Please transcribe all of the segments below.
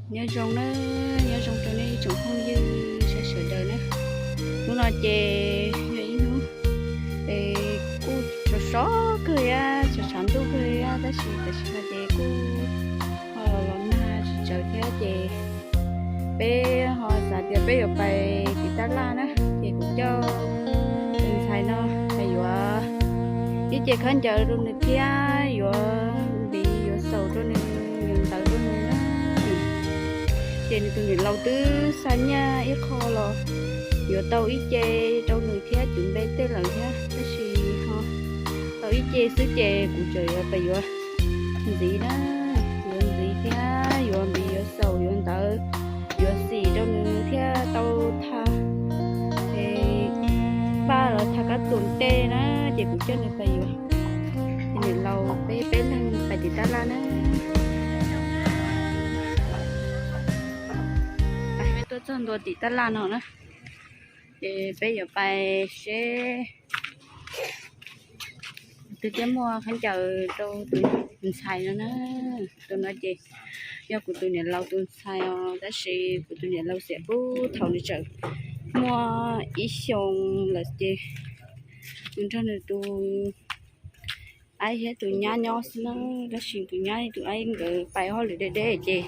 Nyob zoo na, nyob zoo rau nej ib tsoom phooj ywg sawv daws na. Hnub no ces yog ib hnub es kuj sov sov kawg thiab, tshav tshav ntuj kawg thiab, tab sis tam sim no ces kuj ho los nag tsis tsawg thiab ces peb ho xav tias peb yuav pais tim tab laj na, ces kuv coj tus ntxhais no pais yuav ib ce khaub ncaws rau nws thiab yuav npiv yuav xaus rau nws, yuav ntawv rau nws na. Ces nws tus niam laus twb xa nyiaj ib qho los yuav tau ib ce rau nws thiab cuv npe tej lawm thiab, tab sis ho tau ib ce xwb ces kuv tseem yuav pais yuav ntxiv na, yuav ntxiv thiab yuav npiv yuav xaus yuav ntawv yuav xim rau nws thiab tau tha paj los tha kab tus tej na, ces kuv coj nws pais yuav. Ces niam laus peb peb leeg pais tim tab laj na. Peb tuaj txog ntua tim tab laj no na, ces peb yuav pais seb twg thiaj muaj khaub ncaws rau tus ntxhais no na. Tus no ces yog kuv tus niam laus tus ntxhais os, tab sis kuv tus niam laus xiam pub thaum nws tseem muaj ib xyoos lawm ces nws nrog nws tus aib thiab tus nyab nyob xwb na, tab sis tus nyab tus aib nkawd pais hauj lwm deb deb ces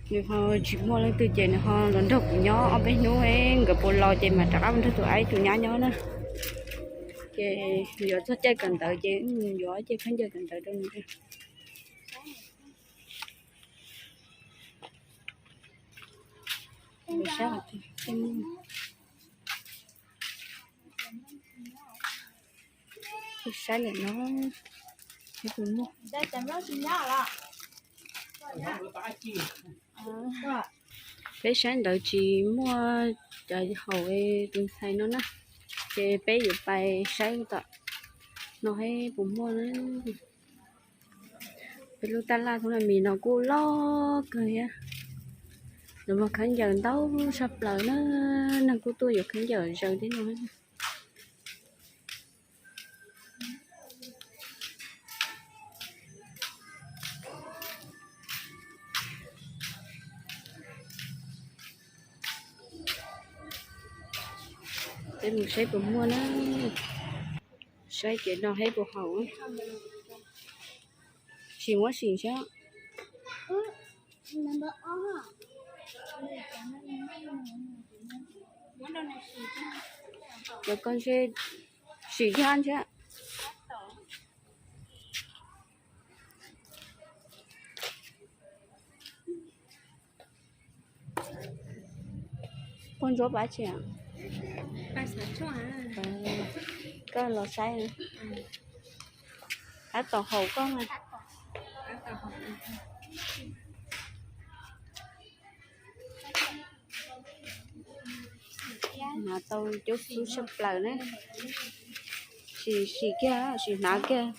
nws ho tsis muaj leej twg ces nws ho los nrog kuv nyob ob peb hnub, nkawd puas los ces mam rov qab mus nrog tus aib tus nyab nyob na. Ces yuav txog caij kawm ntawv ces yuav ib ce khaub ncaws kawm ntawv rau nws. Saib lawm no, saib puas muaj. Peb saib ntawd tsis muaj cov haum tus ntxhais no na, ces peb yuav pais saib tom no saib puas muaj na. Peb lub tab laj Thoob Nab Mis no kuj loj kawg thiab, lawv muag khaub ncaws ntau tshaj plaws na, neeg kuj tuaj yuav khaub ncaws zaws thiab no. Peb mus saib puas muaj na, saib kev no saib puas haum, sim muab sim saib. Cov ko ntshe sim thiab ntshe. Koj ntsuab pab tsi? Koj los saib, qab tau haum koj mas. Hnav tau coob xub tshaj plaws na. Sim, sim kiag, sim hnav kiag.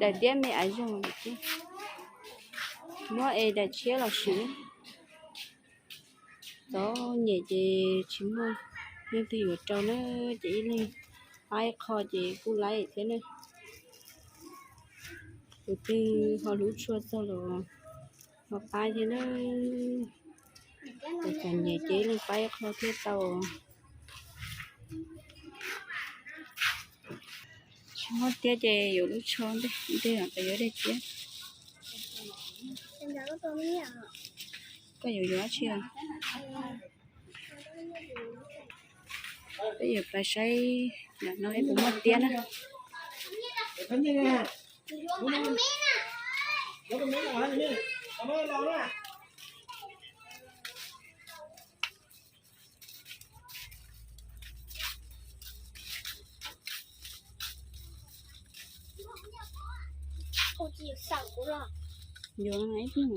Daim tiab me aiv zoo, muab es daim tshiab los sim. Txom nyem ces tsis muaj leej twg yuav rau na, ces ib leeg pab ib qho ces kuj laib thiab na. Tus twg ho hlub tshua txog los ho pab thiab na. Tus txom nyem ces ib leeg pab ib qho thiab tau. Tsis muaj tiab ces yuav lub tsho ntej, ntej pes yuav daim tiab. Koj yuav yuav dab tsi os? Peb yuav pais saib nram no puas muaj tiab na. Yuav ib pliag.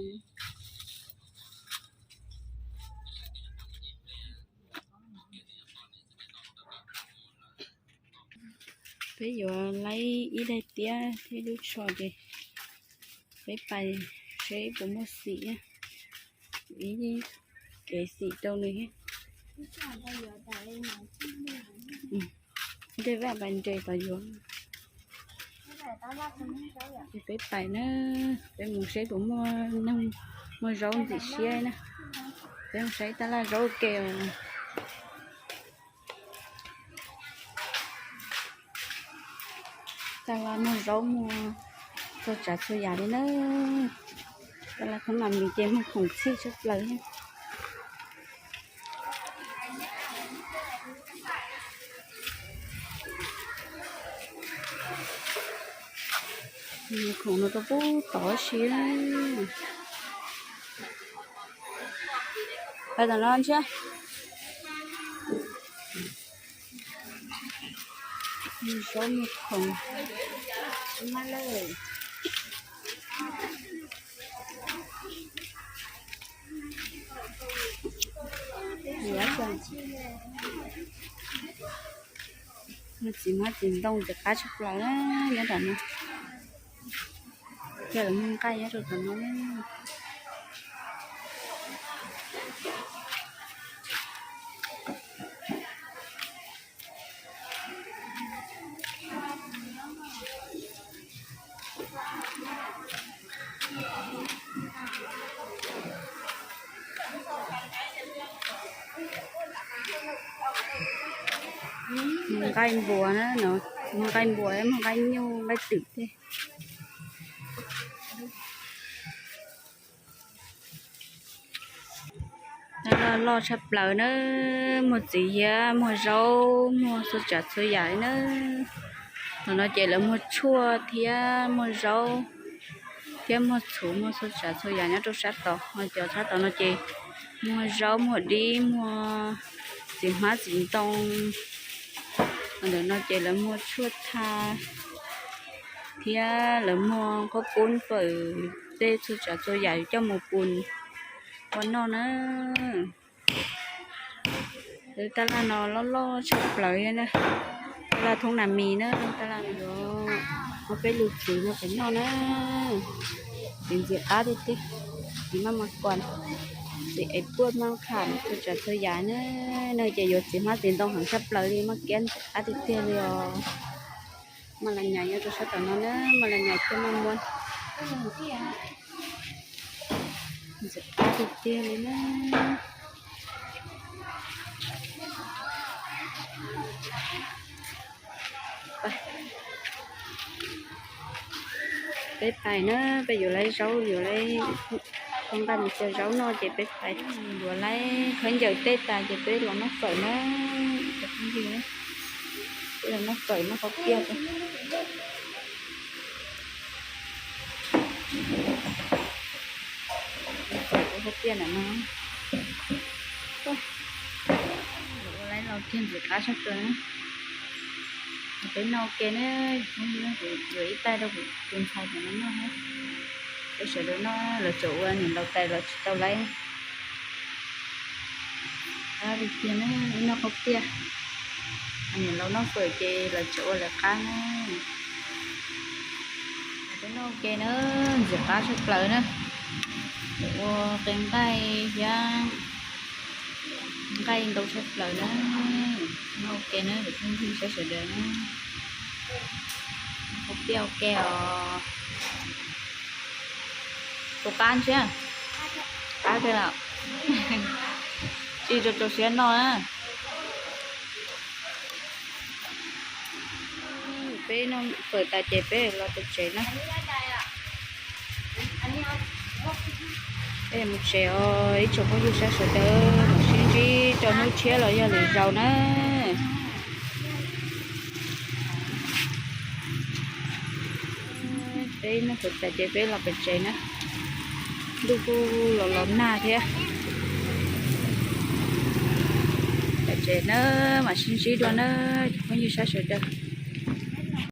Peb yuav laib ib daim tiab thiab lub tsho ces peb pais seb puas muaj xim. Ib Kev xim rau nws. Dej vaj pais nres tod yuav. Ces peb pais na, peb mus saib puas muaj neeg muag zaub ntxim siab na. Peb mus saib tab laj zaub ua ke. Tab laj muag zaub muag txhua tsav txhua yam li na. Tab laj thoob mas mis ces muag khoom txhij tshaj plaws. Muag khoom no rau pub tod si. Pais tom no ntshiab. Muag zaub muag khoom. Muag txiv hmab txiv ntoo ntxim qab tshaj plaws na nyob nram no. Thiab lawv muag nqaij nyob rau tom no. Muag nqaij npua na no, muag nqaij npua, muag nqaij nyuj nqaij twm thiab. Loj loj tshaj plaws na, muag txiv hiab muag zaub muag txhua tsav txhua yam li na. Tom no ces lawv muag tshuaj thiab muag zaub thiab muag txhuv muag txhua tsav txhua yam nyob rau sab tod. Ho cov sab tod no ces muag zaub muag dib muag txiv hmab txiv ntoo. Ho ntawm no ces lawv muag tshuaj tha thiab lawv muag qhob kub fawm tej txhua tsav txhua yam coj mus pus ua noj na. Tab laj no loj loj tshaj plaws na. Tab laj thoob nas mis na, tab laj yuav muab peb lug txiv no pem noj na. Txiv ntxim qab tiag tiag, txiv maj mas kuas, txiv es puaj maj kham txhua tsav txhua yam na. No ces yuav txiv hmab txiv ntoo heev tshaj plaws li, maj kiab ntxim qab tiag tiag li os. Maj las nyas nyob rau sab tom no na, maj las nyas thiab maj muab. Ntxim qab tiag tiag li na. Peb pais na, peb yuav lawv zaub, yuav lawv, ua nqaij mus xyaw zaub noj ces peb pais. Yuav lawv khaub ncaws tej tas ces peb los noj fawm na. Peb los noj fawm noj qhov piaj. Fawm ua qhov piaj ntawm no. Ua lawv los kiag ntxim qab tshaj plaws na. Peb noj ua ke na, yuav ib tais rau kuv tus ntxhais tam no noj. Peb sawv daws noj, lawv tseem ua niam laus tais los tsis tau lawm. Qab tiag tiag na, ib noj qhov piaj. Niam laus noj fawm ces lawv tseem ua lawv qab na. Peb noj ua ke na, ntxim qab tshaj plaws na. Ua qee nqaij thiab nqaij ntau tshaj plaws na. Noj ua ke na, peb phooj ywg sawv daws na. Qhov piaj ua ke os. Tus qab ntshiab, qab kawg los tsis rau rau siab noj na. Peb noj fawm tas ces peb los pem tsev na. Peb mus tsev os ib tsoom phooj ywg sawv daws, mam sib ntsib rau hnub tshiab los yog lwm zaus na. Peb noj fawm tas ces peb los pem tsev na. Ntuj kuj los los nag thiab. Pem tsev na, mam sib ntsib dua na, phooj ywg sawv daws.